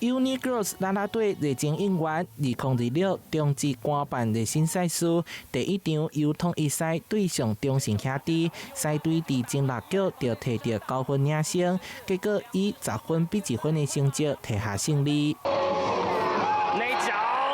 Uni Girls 啦啦隊熱情應援，2026中職官辦熱身賽事第一場由統一獅對上中信兄弟，獅隊佇前六局就提著九分領先，結果以10分比1分的成績提下勝利。內角，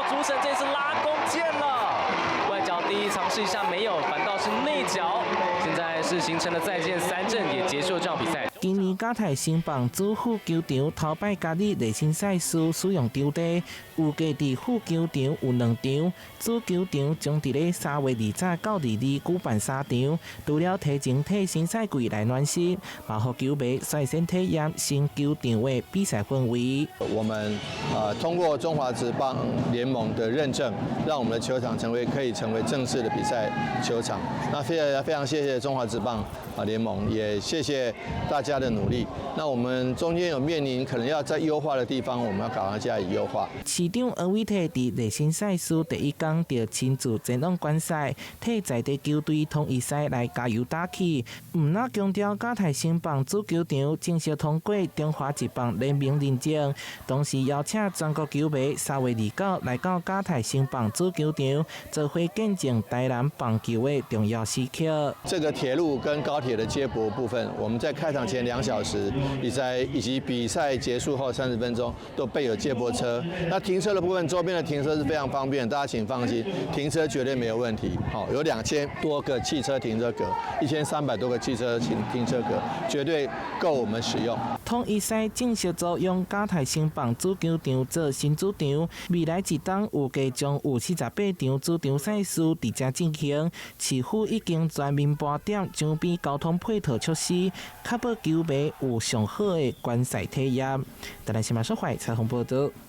主審這次拉弓箭了，外角第一嘗試一下沒有，反倒是內角，現在是形成了再見三振，也結束了這場比賽。今年嘉泰城棒主副球場頭擺加入熱身賽事使用場地，預計佇副球場有兩場，主球場將佇咧3月20到22舉辦三場。除了提前替新賽季來暖身，嘛予球迷率先體驗新球場的比賽氛圍。我們通過中華職棒聯盟的認證，讓我們的球場成為可以成為正式的比賽球場。那非常非常謝謝中華職棒聯盟，也謝謝大家的努力。那我們中間有面臨可能要再優化的地方，我們要趕快加以優化。市長柯文哲佇熱身賽事第一天就親自前往觀賽，替在地球隊統一獅來加油打氣。毋但強調嘉泰城棒主球場正式通過中華職棒聯盟認證，同時邀請全國球迷3月29來到嘉泰城棒主球場，做伙見證台南棒球的重要時刻。這個鐵路跟高鐵的接駁部分，我們在開場前2小時，以及比賽結束後30分鐘都備有接駁車。那停車的部分，周邊的停車是非常方便，大家請放心，停車絕對沒有問題。好，有2000多個汽車停車格，1300多個汽車停車格，絕對夠我們使用。統一獅正式租用嘉泰城棒主球場做新主場，未來一冬預計將有48場主場賽事佇遮進行。市府已經全面盤點場邊交通配套設施，確保球迷有上好的觀賽體驗。台南新聞所採訪報導。